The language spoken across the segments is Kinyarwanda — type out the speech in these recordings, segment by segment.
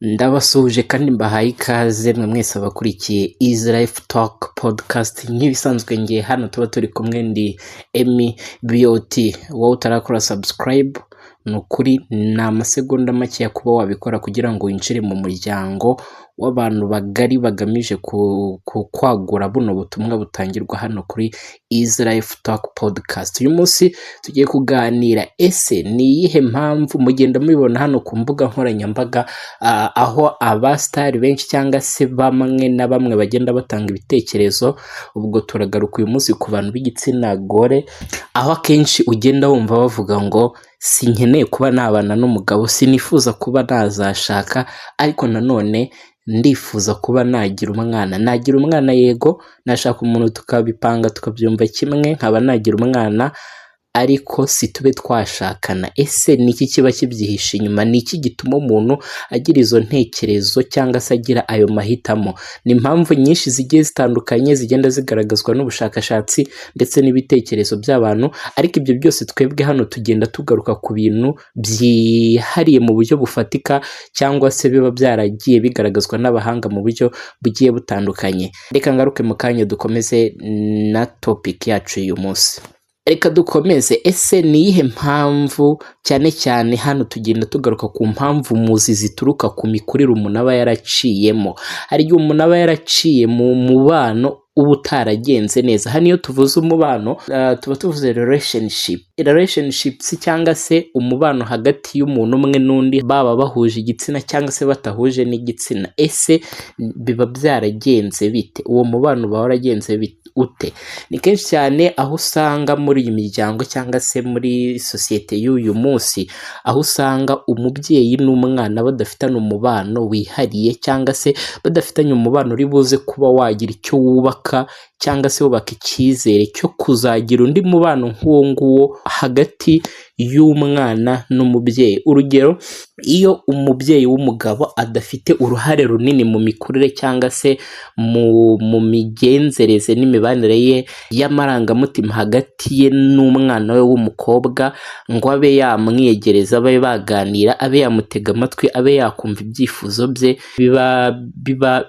Ndabasuhuje kandi mbahaye ikaze mwe mwese abakurikiye Easy Life Talk Podcast. Nk'ibisanzwe ngiye hano tuba turi kumwe, ndi Emmy BOT. Wowe utarakora subscribe, ni ukuri ni amasegonda makeya kuba wabikora kugira ngo winjire mu muryango w'abantu bagari bagamije kwagura buno butumwa butangirwa hano kuri Easy Life Talk Podcast. Uyu munsi tugiye kuganira: ese ni iyihe mpamvu mugenda mubibona hano ku mbuga nkoranyambaga, aho abasitari benshi cyangwa se bamwe na bamwe bagenda batanga ibitekerezo? Ubwo turagaruka uyu munsi ku bantu b'igitsina gore, aho akenshi ugenda wumva bavuga ngo sinkeneye kuba nabana n'umugabo, sinifuza kuba nazashaka, ariko nanone ndifuza kuba nagira umwana. Nagira umwana, yego, nashaka umuntu tukabipanga tukabyumva kimwe, nkaba nagira umwana, ariko si tube twashakana. Ese ni iki kiba kibyihishe inyuma? Ni iki gituma umuntu agira izo ntekerezo cyangwa se agira ayo mahitamo? Ni impamvu nyinshi zigiye zitandukanye zigenda zigaragazwa n'ubushakashatsi ndetse n'ibitekerezo by'abantu, ariko ibyo byose twebwe hano tugenda tugaruka ku bintu byihariye mu buryo bufatika cyangwa se biba byaragiye bigaragazwa n'abahanga mu buryo bugiye butandukanye. Reka ngaruke mu kanya dukomeze na topic yacu y'uyu munsi. Reka dukomeze. Ese ni iyihe mpamvu? Cyane cyane hano tugenda tugaruka ku mpamvu muzi zituruka ku mikurire umuntu aba yaraciyemo. Hari igihe umuntu aba yaraciye mu mubano uba utaragenze neza. Hano iyo tuvuze umubano, tuba tuvuze relationships cyangwa se umubano hagati y'umuntu umwe n'undi, baba bahuje igitsina cyangwa se batahuje n'igitsina. Ese biba byaragenze bite? Uwo mubano uba waragenze ute? Ni kenshi cyane aho usanga muri iyi miryango cyangwa se muri sosiyete y'uyu munsi, aho usanga umubyeyi n'umwana badafitanye umubano wihariye cyangwa se badafitanye umubano uri buze kuba wagira icyo wubaka cyangwa se wubaka icyizere cyo kuzagira undi mubano nk'uwo nguwo hagati y'umwana n'umubyeyi. Urugero, iyo umubyeyi w'umugabo adafite uruhare runini mu mikurire cyangwa se mu migenzereze n'imibanire ye y'amarangamutima hagati ye n'umwana we w'umukobwa, ngo abe yamwiyegereza, babe baganira, abe yamutega amatwi, abe yakumva ibyifuzo bye, biba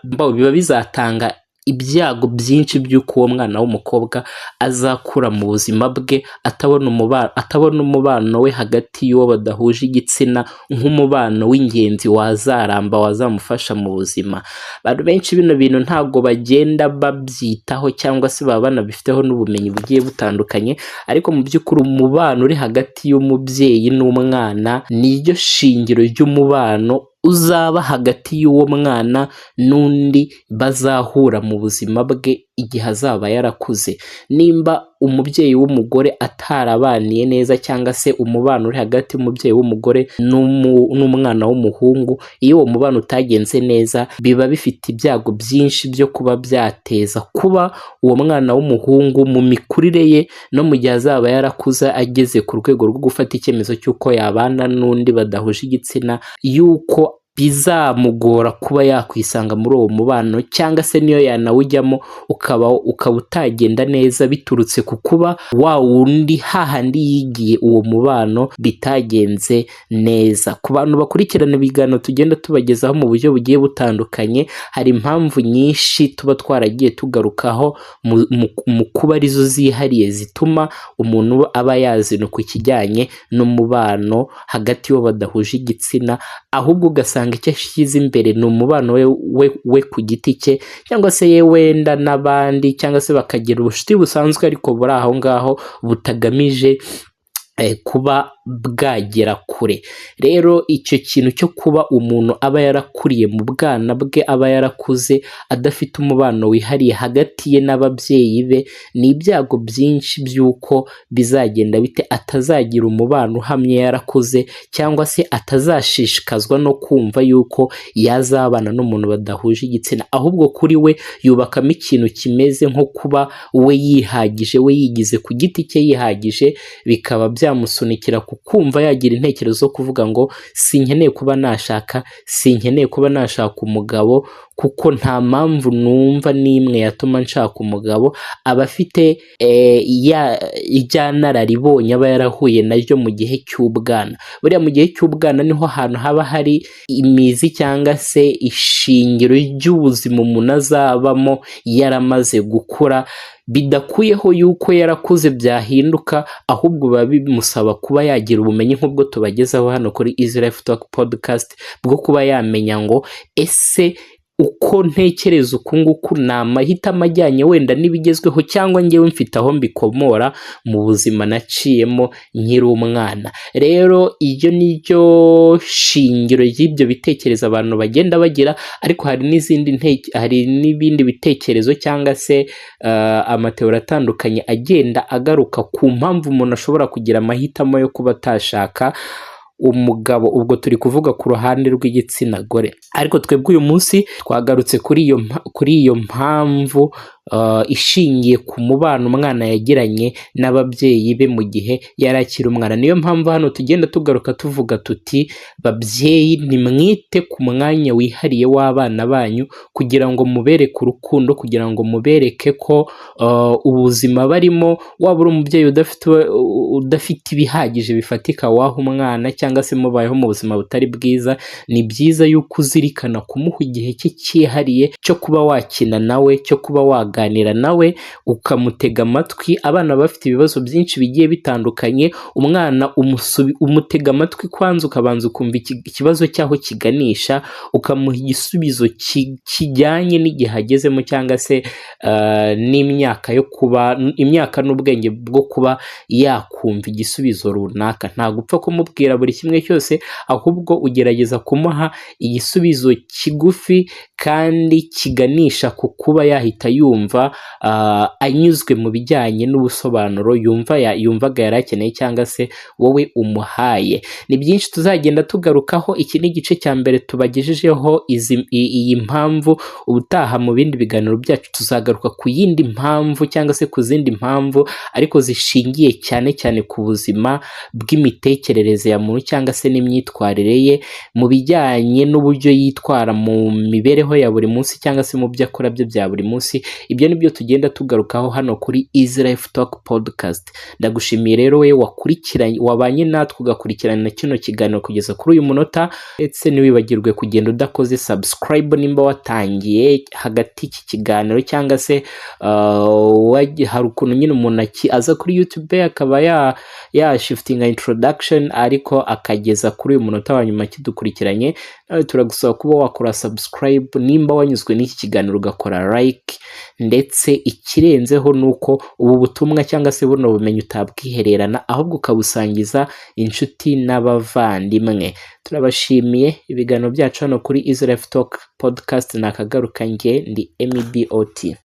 bizatanga ibyago byinshi by'uko uwo mwana w'umukobwa azakura mu buzima bwe atabona umubano we hagati y'uwo badahuje igitsina nk'umubano w'ingenzi wazaramba, wazamufasha mu buzima. Abantu benshi bino bintu ntabwo bagenda babyitaho cyangwa se baba banabifiteho n'ubumenyi bugiye butandukanye, ariko mu by'ukuri umubano uri hagati y'umubyeyi n'umwana niryo shingiro ry'umubano uzaba hagati y'uwo mwana n'undi bazahura mu buzima bwe igihe azaba yarakuze. Nimba umubyeyi w'umugore atarabaniye neza cyangwa se umubano uri hagati y'umubyeyi w'umugore n'umwana w'umuhungu, iyo uwo mubano utagenze neza, biba bifite ibyago byinshi byo kuba byateza kuba uwo mwana w'umuhungu mu mikurire ye no mu gihe azaba yarakuze, ageze ku rwego rwo gufata icyemezo cy'uko yabana n'undi badahuje igitsina, yuko bizamugora kuba yakwisanga muri uwo mubano, cyangwa se niyo yanawujyamo ukaba utagenda neza, biturutse ku kuba wa wundi hahandi yigiye uwo mubano bitagenze neza. Ku bantu bakurikirana ibiganiro tugenda tubagezaho mu buryo bugiye butandukanye, hari impamvu nyinshi tuba twaragiye tugarukaho mu kuba arizo zihariye zituma umuntu aba yazinukwa ikijyanye n'umubano hagati y'uwo badahuje igitsina, ahubwo ugasanga icyo ashyize imbere ni umubano we ku giti cye cyangwa se ye wenda n'abandi, cyangwa se bakagira ubucuti busanzwe ariko buri aho ngaho butagamije kuba bwagera kure. Rero icyo kintu cyo kuba umuntu aba yarakuriye mu bwana bwe, aba yarakuze adafite umubano wihariye hagati ye n'ababyeyi be, ni ibyago byinshi by'uko bizagenda bite atazagira umubano uhamye yarakuze, cyangwa se atazashishikazwa no kumva yuko yazabana n'umuntu badahuje igitsina, ahubwo kuri we yubakamo ikintu kimeze nko kuba we yihagije, we yigize ku giti cye yihagije, bikaba byamusunikira ku kumva yagira intekerezo zo kuvuga ngo sinkeneye kuba nashaka, sinkeneye kuba nashaka umugabo, kuko nta mpamvu numva n'imwe yatuma nshaka umugabo. Aba afite rya nararibonye aba yarahuye naryo mu gihe cy'ubwana. Buriya mu gihe cy'ubwana niho hantu haba hari imizi cyangwa se ishingiro ry'ubuzima umuntu azabamo yaramaze gukura. Bidakuyeho yuko yarakuze byahinduka, ahubwo biba bimusaba kuba yagira ubumenyi nk'ubwo tubagezaho hano kuri Easy Life Talk Podcast, bwo kuba yamenya ngo ese uko ntekereza uku nguku ni amahitamo ajyanye wenda n'ibigezweho, cyangwa ngewe mfite aho mbikomora mu buzima naciyemo nkiri umwana. Rero iryo ni ryo shingiro ry'ibyo bitekerezo abantu bagenda bagira. Ariko hari n'izindi, hari n'ibindi bitekerezo cyangwa se amatheory atandukanye agenda agaruka ku mpamvu umuntu ashobora kugira amahitamo yo kuba atashaka umugabo. Ubwo turi kuvuga ku ruhande rw'igitsina gore, ariko twebwe uyu munsi twagarutse kuri iyo mpamvu ishingiye ku mubano umwana yagiranye n'ababyeyi be mu gihe yari akiri umwana. Niyo mpamvu hano tugenda tugaruka tuvuga tuti: "Babyeyi, nimwite ku mwanya wihariye w'abana banyu kugira ngo mubereke urukundo, kugira ngo mubereke ko ubuzima barimo, waba uri umubyeyi udafite ibihagije bifatika waha umwana, cyangwa se mubayeho mu buzima butari bwiza, ni byiza yuko uzirikana kumuha igihe cye cyihariye cyo kuba wakina nawe, cyo kuba waganira nawe, ukamutega amatwi." Abana bafite ibibazo byinshi bigiye bitandukanye. Umwana umutega amatwi kwanza, ukabanza ukumva ikibazo cy'aho kiganisha, ukamuha igisubizo kijyanye n'igihe agezemo, cyangwa se n'imyaka yo kuba, imyaka n'ubwenge bwo kuba yakumva igisubizo runaka. Ntabwo upfa kumubwira buri kimwe cyose, ahubwo ugerageza kumuha igisubizo kigufi kandi kiganisha ku kuba yahita yumva anyuzwe mu bijyanye n'ubusobanuro yumva yumvaga yari akeneye, cyangwa se wowe umuhaye. Ni byinshi tuzagenda tugarukaho. Iki ni igice cya mbere tubagejejeho iyi mpamvu. Ubutaha mu bindi biganiro byacu tuzagaruka ku yindi mpamvu cyangwa se ku zindi mpamvu, ariko zishingiye cyane cyane ku buzima bw'imitekerereze ya muntu cyangwa se n'imyitwarire ye mu bijyanye n'uburyo yitwara mu mibereho ya buri munsi, cyangwa se mu byo akora bye bya buri munsi. Ibyo ni byo tugenda tugarukaho hano kuri Easy Life Talk Podcast. Ndagushimiye rero we wakurikiranye, wabanye natwe ugakurikirana kino kiganiro kugeza kuri uyu munota. Ndetse ntiwibagirwe kugenda udakoze subscribe nimba watangiye hagati iki kiganiro, cyangwa se hari ukuntu nyine umuntu aza kuri YouTube akaba ya shiftinga introduction, ariko akageza kuri uyu munota wa nyuma kidukurikiranye. Nawe turagusaba kuba wakora subscribe nimba wanyuzwe n'iki kiganiro, ugakora like. Ndetse ikirenzeho ni uko ubu butumwa cyangwa se buno bumenyi utabwihererana, ahubwo ukabusangiza inshuti n'abavandimwe. Turabashimiye. Ibiganiro byacu hano kuri Easy Life Talk Podcast nakagaruka. Njye ndi MEBOT.